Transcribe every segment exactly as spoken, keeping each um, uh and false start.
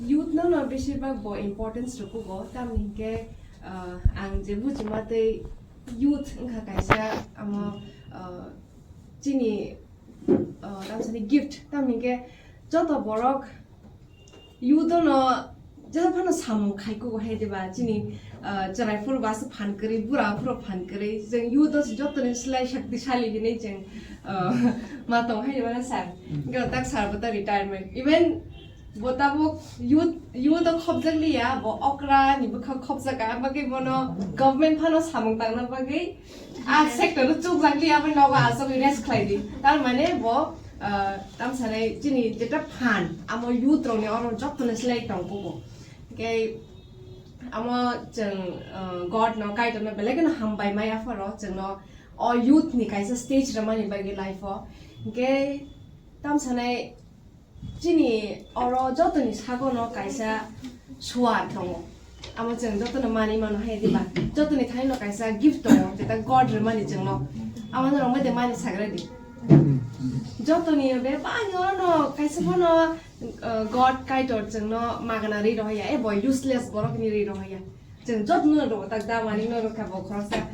Youth no no beshirbag bo importance rwkugo, tamni hinkhe, ah, ang je bujima tei youth wngkha kaisa amo, ah, chini, ah, tamsani gift, tamni hinkhe joto borok youth no jesa phano samung khai kugo hai diba, chini, ah, chwrai phuru basa phan kwrwi, bura phuru phan kwrwi, chwng youth o se jotoni slai shaktisali hinwi chwng, ah, ma tong hai diba na sir? Hinkhe tak sir bo ta retirement, even bo tabuk youth, youth o khopjak liya, bo okra ni bwkhak khopjak, aboni bagwi bono government phano samung tangna bagwi a sector o chukjak liya, abo nogo aswk rest khlai di. Tar mane bo, ah, tamsanai chini jeta phan, amo youth rokni oro jotono slai tong kugo. Hinkhe amo chwng, ah, God no, Kaitor no belai kheno hambai mai apharo chwngno o youth ni kaisa stage rwmani bagwi life o. Hinkhe tamsanai chini oro jotoni sagono kaisa suar tongo. Amo chwng jotono manwi mano hai diba? Jotoni thaino kaisa gift tongo, jeta God rwmani chwngno. Amo norok mode mani sagra di. Jotoni be bangno kaisa phano, uh, God Kaitor chwngno magana ri rohya, e bo useless borok ni ri rohya. Chwng jotono rwgo tak damani no rwkha bo khoroksa,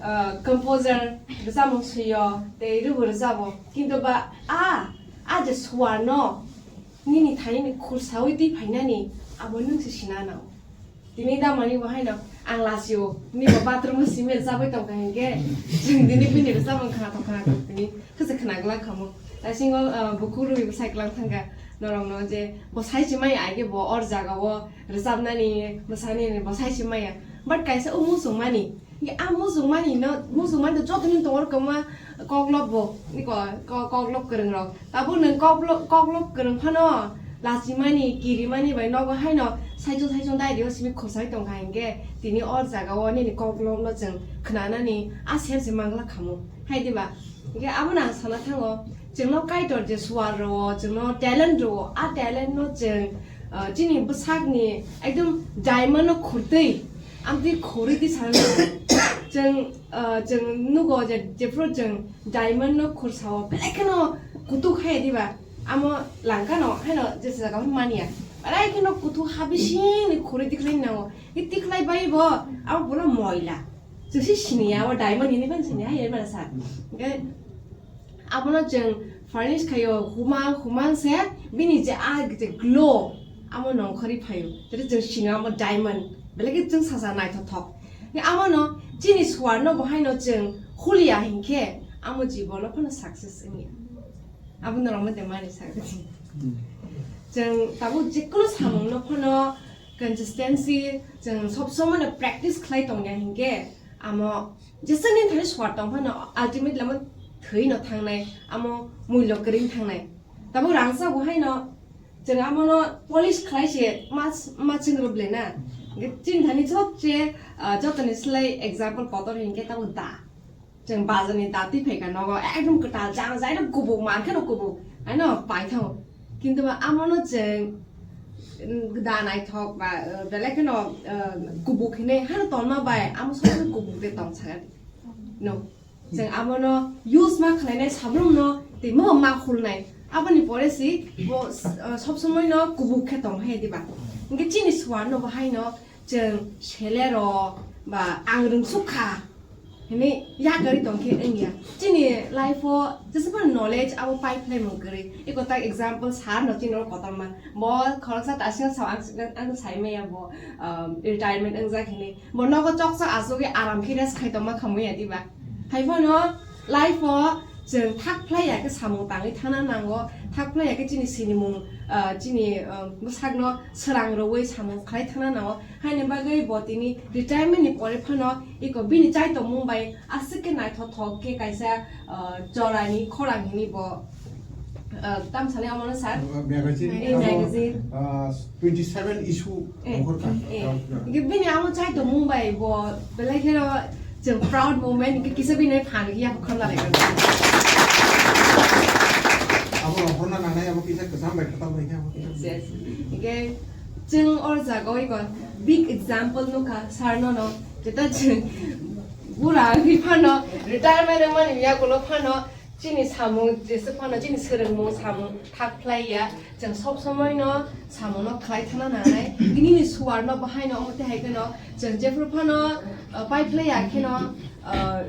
ah, composer, rwchapmung swiyo, tei rwbo rwchabo. Kintu ba a, a je suarno nini thaini khursaui twi phainani abo nwng se sina nango. Tini damani bo haino ang lasio, nini bo bathroom o simi rwchapwi tongkha hinkhe chwng tini bini rwchapmung khnathok khnathok tini. Khe se khna glak kha mo. Taisingo, ah, bukhuk rwi bwsai kwlang thangkha norokno je bo sai se maya, aige bo or jaga o rwchapnani, mwsani bo sai se maya. But kaisa o muchungmani, a muchungmani no, muchungmani to joto ni tongo kwbangma koklop bo, ni ko, ko-, koklop kwrwng rok. Tabuk nwng koklop, koklop kwrwng phano lachimani, kirimani bai nogo haino saichung saichung dai rio simi khosai tongkha hinkhe tini or jaga o nini koklop no chwng khnanani a ser se mangla khamu. Hai diba? Hinkhe abono ang sana thango, chwngno Kaitor je suar rwo, chwngno talent rwo, a talent no chwng, ah, chini bwsakni ekdom diamond no khurtwi, amtwi khurwi twi sana nango. Chwng, ah, chwng nugo je, jephru chwng diamond no khursao belai kheno kutuk hai diba, amo langkano haino jesa jaga mania, belai kheno kutuk ha bisingni khurwi tikhlai nango. Hi tikhlai bai bo, abo bono moila. Chwngsi siniya, o diamond hini phano siniya, hai mano sa. Hinkhe abono chwng furnish khaio, humang, humang se bini je a je glow, amo nongkhorwi phaio. Tei chwng siniya amo diamond, belai khe chwng sasa naithothok. Hinkhe abono chini suarno bo haino chwng huliya hinkhe amo jibono phano success wngya. Abo norokno de mani sakni. Chwng tabuk jekunu samungno phano consistency, chwng sob somoi no practice khlai tongya hinkhe, amo jesani thani swar tong phano ultimately amo thwi no thangnai, amo mullo kwrwi thangnai. Tabuk rangsa bo haino chwng amono polish khlai se mas, ma chwng rwble na. Hinkhe chini thani sobse, ah, jotoni slai example kotor hinkhe tabuk da. Chwng bazar ni da twi phaikha nogo, ekdom kwtal jang jai no kubuk, mar khe no kubuk, haino paithango. Kintu ba amo no chwng da naithok ba, uh, belai kheno, uh, kubuk hinwi hano tonma bai amo sob sob kubuk de tong sakha no. Chwng amo no use ma khlainai sabrum no tei mo ma khulnai. Aboni pore si bo, uh, sob somoi no kubuk khe tong hai diba. Hinkhe chini suar no bo haino chwng selero ba ang rwngsukha hinwi yakarwi tongkhe wngya. Chini life o jesa phano knowledge abo pai phlaimung kwrwi. Eko tak example sir no chini oro kotorma. Bo khoroksa tasing sao ang, ang sai maya bo, um, retirement wngjak hinwi. Bo nogo choksa achugwi aram khe rest khai tongma khamwi ya diba. Hai phano life o chwng thak phlai ya khe samung tangwi thangna nango, thak phlai ya khe chini sinimung, ah, chini, ah, bwsakno srang rwui samung khlai thangna nango. Haini bagwi bo tini retirement ni pore phano iko bini chai tongmung bai aswk khe naithothok khe kaisa, ah, jorani khorang hini bo, ah, tam sani omono sir? Uh, magazine, Eh, abo, magazine. Uh, twenty seven issue Eh, ongkhorkha. Eh. Hinkhe bini amo chai tongmung bai bo belai kheno chwng proud moment, hinkhe kisa bini phan hiya khorna lai kha. Abo ongkhorna nangnai, abo kisa kwcham bai kwtal bai kha, abo kisa. Yes, yes. Hinkhe chwng or jaga o iko big example nukha sir no no, jeta chwng bura wngwi phano retirement wngmani yakulo phano Chini samung jesa phano chini swrwngmung samung thak khlai ya, chwng sob somoi no samung no khlai thana nangnai. Nini suar no bahai no omo tei hai kheno chwng jephru phano, uh, pai khlai ya kheno, uh,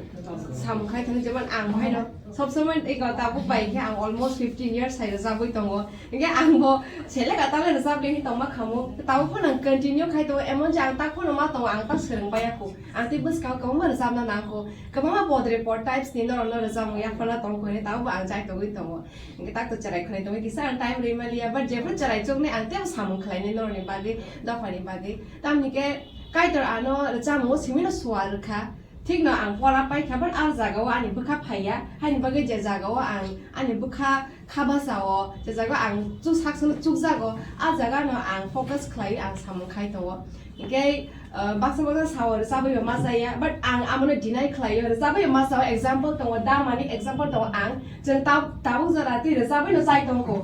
samung khlai thana, jemon ang bahai no sob somoi ego tabuk bai khe ang almost fifteen years hai rwjagwi tongo. Hingke ang bo selek atal rwjak le tongma khamu, tabuk phano ang continue khai tongo, emon je ang tak phano ma tongo, ang tak swrwng baiya kho. Ang tei bwskang kwbangma rwjapna nang kho, kwbangma pod report types ni norok no rwjapmung yaphana tong kho, tabuk bo ang jai tongwi tongo. Hingke tak to cherai khwnai tongwi kisa ang time rwi maliya, but jephru cherai chuknai ang tei samung khlainai norok ni bagwi, dopha ni bagwi. Tamni khe Kaitor ano rwchapmung o simi no suar rwkha. Thik no ang pora paikha, but ah jaga o ani bwkha phaiya, haini bagwi je jaga o ang ani bwkha kha basa o, je jaga o ang chuk sak sano chukjago, ah jaga no ang focus khlaiwi ang samung khai tongo. Hingke, uh, baksa baksa sao rwchabwi bo ma chaya, but ang amo no deny khlaio, rwchabwi bo ma chao, example tongo, da mani example tongo ang, chwng tab-, tabuk jora twi rwchabwi no chai tongkho.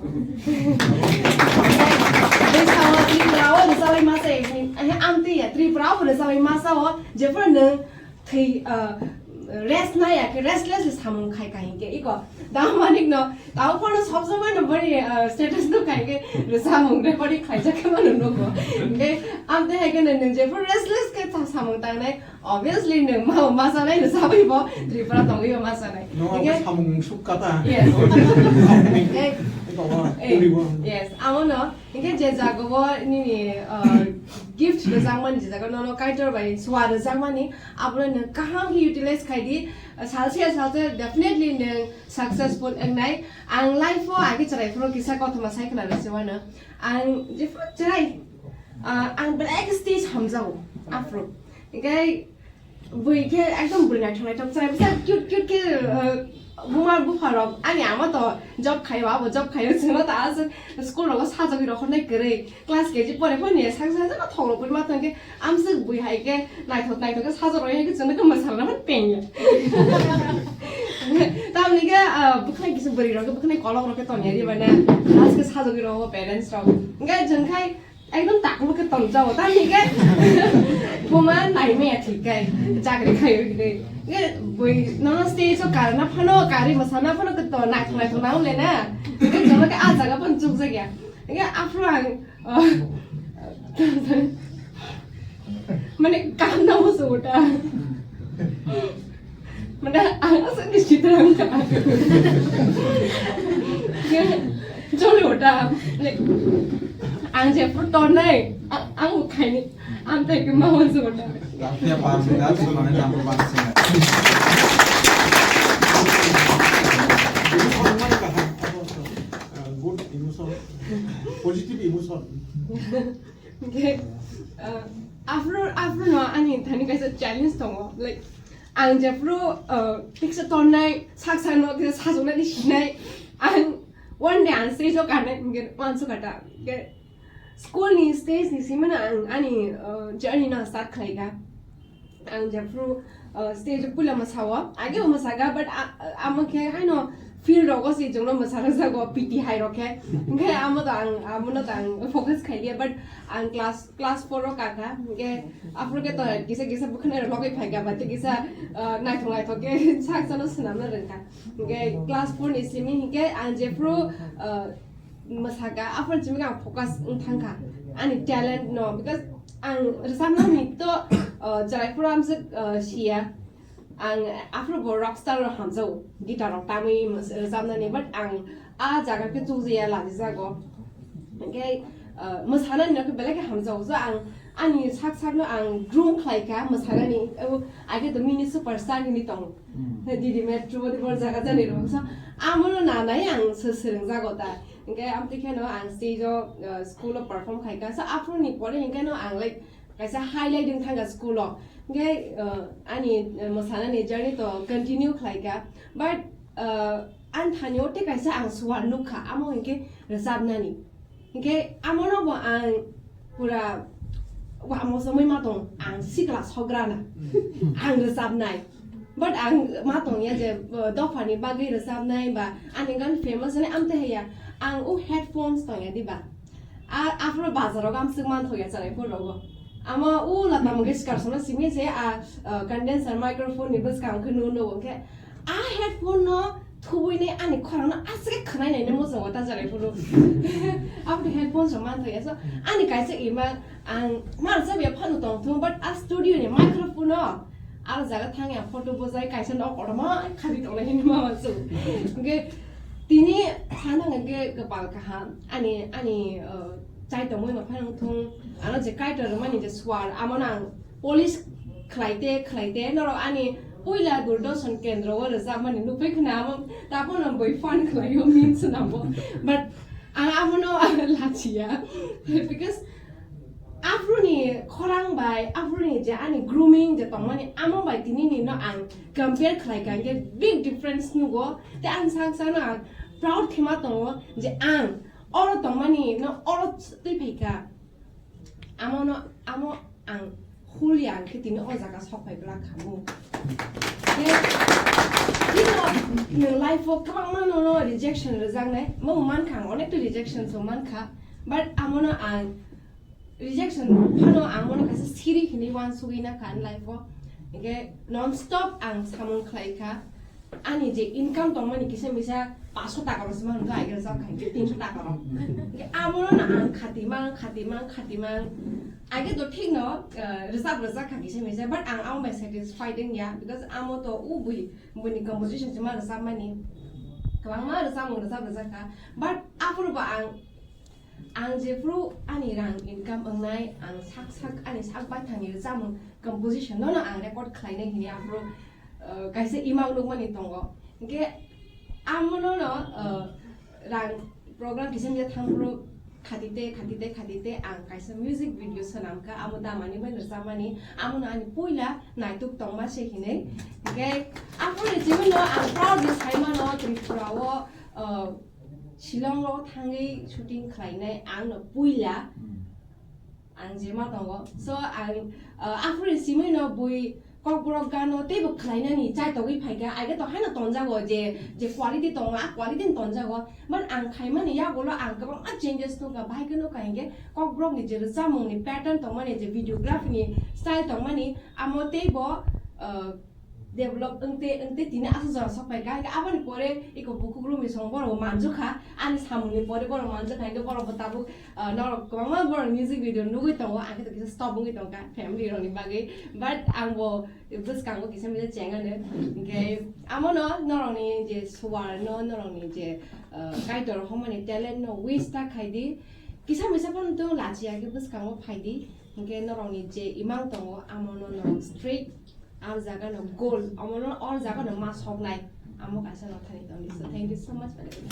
Tei sao Tripura o rwchabwi ma chai, eh, amtwi ya, Tripura o bo rwchabwi ma chao, jephru nwng thwi, uh, rest nai ya khe restless samung khai ka hingke iko. Da manik no, tao phano sob somoi no boni, uh, status no khai khe samung record khlai jak khe mano nugo. Hingke amtwi hai khe nwng je pho restless khe ta samung tangnai. Obviously nwng ma, ma sanai no sabai bo Tripura tongwi bo ma sanai. No, hingke samung suk kata. Yes. Samung ni. Eh, Ito ba, eh, uri ba. Yes, amo no. Hingke je jaga o nini, uh, gift rwjakmani, je jaga nono Kaitor bai sua rwjakmani, abono nwng kaham khe utilize khai di, salsa ya salsa definitely nwng successful wngnai. Ang life o age chwrai phuru kisa kothoma sai khna rwse wano. Ang jephru chwrai, ah, ang belai khe stage hamjago aphuru. Hingke bui khe ekdom bui naithok naithok chwrai bwsa cute cute khe, ah, buma bupha rok ani ama to job khaio, abo job khaio, chwngno ta aswk school rogo sajagwi rohornai kwrwi. Class K G pore phone ni sak sak sak thok rok bui ma tong khe amswk bui hai khe naithok naithok khe sajak roi hai khe chwngno khe mwsarna phan peng ya. Tamni khe, ah, bwkhwnai kisa bwrwi rok khe bwkhwnai kolok rok khe tong ya ri bana. Last khe sajagwi rok parents rok. Hingke jwng khai ekdom takmo khe tong jao. Tamni khe buma nai maya thik khai chakri khai ri de. Hingke bui nono stage o karna phano kari mwsana phano khe to naithok naithok na ule na. Hingke chwngno khe ah jaga phano chukjak ya. Hingke aphuru ang, oh, mane, kaham nangma se ota. Mane, ang asa ni sitra ang ka. Hingke, jole ota. Like, ang je photo nai, ang, ang khaini. Ang tai ke mau se ota. Lampia pa se da se mane number one se. Good emotion. Positive emotion. Okay. Uh, after, after no, ani thani kaisa challenge tongo. Like, ang jephru, uh, tiksa tonnai, sak sak no kisa sajoknani sinai. Ang one day ang stage o kanai, hingke wansu kata. Hingke school ni stage ni simano ang ani, uh, journey no start khlaika. Ang jephru, uh, stage o puila mwsao, age bo mwsaga, but a-, a-, amo khe haino field rogo se chwngno mwsarok jago, P T hai rok khe. Hingke amo to ang, amo no to ang focus khailiya, but ang class, class four o kakha, hingke aphuru khe to kisa kisa bwkhwnai rok logoi phaika, ba tei kisa, uh, naithok naithok khe sak sano swnamna rwngkha. Hingke class four ni simi hingke ang jephru, uh, mwsaka, aphuru chimika ang focus wng thangkha ani talent no, because ang rwchapna ni to, uh, chwrai phuru amswk, uh, siya. Ang aphuru bo rockstar rok hamjao, guitar rok tamwi mws-, rwchapnani, but ang a jaga khe chukjaya lajijago. Hingke, uh, mwsanani no khe belai khe hamjao. So ang ani sak sakno ang groom khlaikha mwsanani. Abo age to mini superstar hinwi tongo. Hmm. Didi Metro bodi bor jaga jani rok. So amono nanai ang se-, swrwngjago ta. Hingke amtwi kheno ang stage o, uh, school o perform khaikha. So aphuru ni pore hingke no ang, like, kaisa highlight wng thangkha school o. Hingke, uh, ani, uh, mwsanani journey to continue khlaikha. But, uh, ani thani o tei kaisa ang suar nukha, amo hingke rwchapnani. Hingke amono bo ang pura wamo somoi ma tong, ang sikla sograna. Ang rwchapnai. But ang ma tongya je, uh, dophani bagwi rwchapnai ba ani gan famous ani amte heya. Ang o headphones tongya diba. A, aphuru bazar rogo amswk manthokya chwrai phuru rogo. Amo o Lata Mangeshkar sono simi se a, uh, condenser microphone ni bwskang khe nuno hwnkhe a headphone no thubuini ani khorangno aswk khe khwnai naina muchungo ta jarai phuru. Aboni headphones rok manthoya so ani kaisa ima ang ma rwchapya phano tongthung, but a studio ni microphone o aro jaga thangya photo bojai kaisa nok kotorma khadi tongnai hinwi ma wansuk. Hwnkhe tini sana hwnkhe kwpal kaham ani ani uh, chai tongmani ma phano thung ano je Kaitor rwmani je swar amo nang polish khlaite khlaite norok ani puila Doordarshan kendro o rwchapmani nukphai khna amo tapono boi fun khlaio memes namo, but ang amono lachiya because aphuruni khorang bai aphuruni je ani grooming je tongmani amo bai tinini no ang compare khlai kha hwnkhe big difference nugo. Te ang sak sakno ang proud khe ma tongo je ang oro tongmani no oro twi phai kha. Amo no amo ang hulia ang khe tini o jaga sok phai bwla khamu. Te tino nwng life o kwbangma no no rejection rwjaknai mo man kha ang onek ta rejection so man kha, but amo no ang rejection phano ang mono kaisa siri hinwi wansugwi na kha ani life o. Hwnkhe non stop ang samung khlai kha. Ani je income tongmani kisa misa paanch sho taka rok se mano, hwnkhe ai rwchap kha hwnkhe tin sho taka rok. Hwnkhe amono no ang khati mang, khati mang, khati mang. Age to thik no, eh, rwchap rwchap kha kisa misa, but ang amo bai satisfied wngya because amo to o bui, buini composition se ma rwchapmani. Kwbangma rwchapmung rwchap rwchap kha, but aphuru bo ang Ang jephru ani rang income wngnai, ang sak sak ani sak baithangni rwchapmung composition nono ang record khlainai hinwi aphru, uh, kaisa imang nukmani tongo. Hwnkhe amono no, uh, rang program kisa misa thangphru khatite khatite khatite ang kaisa music video swnamkha, amo damani bai rwchapmani, amono ani puila naituk tongma se hinwi. Hwnkhe aphuru ni simi no ang proudly saimano Tripura o, uh, Shillong o thangwi shooting khlainai ang no puila ang je ma tongo. So ang, uh, aphuru simi no bui kokborok gano teibo khlainani chai togwi phaikha, age to haino tonjago je, je quality tongo, a quality ni tonjago. Man ang khaimani yagulo ang kwbangma changes nukha, bahai khe nukha hinkhe kokborok ni je rwchapmung ni pattern tongmani, je videography ni style tongmani, amo teibo, uh, develop wngte wngte tini aswk jora sok phai kha. Hwnkhe aboni pore eko bukhuk Rumisong borok bo manjukha, ani samungni pore borok manjukha, hwnkhe borok bo tabuk, ah, norok kwbangma borok music video nugwi tongo, ang khe to kisa stop wngwi tongkha family rokni bagwi, but ang bo bwskango kisa misa chengano. Hwnkhe amono norokni je suar no, norokni je, ah, Kaitor homani talent no wish ta khaidi, kisa misa phano to lachiya khe bwskango phaidi, hwnkhe norokni je imang tongo amono norok straight Ar jaga no goal, omono or jaga no ma soknai, amo kaisa no thani tongdi. So thank you so much for everything.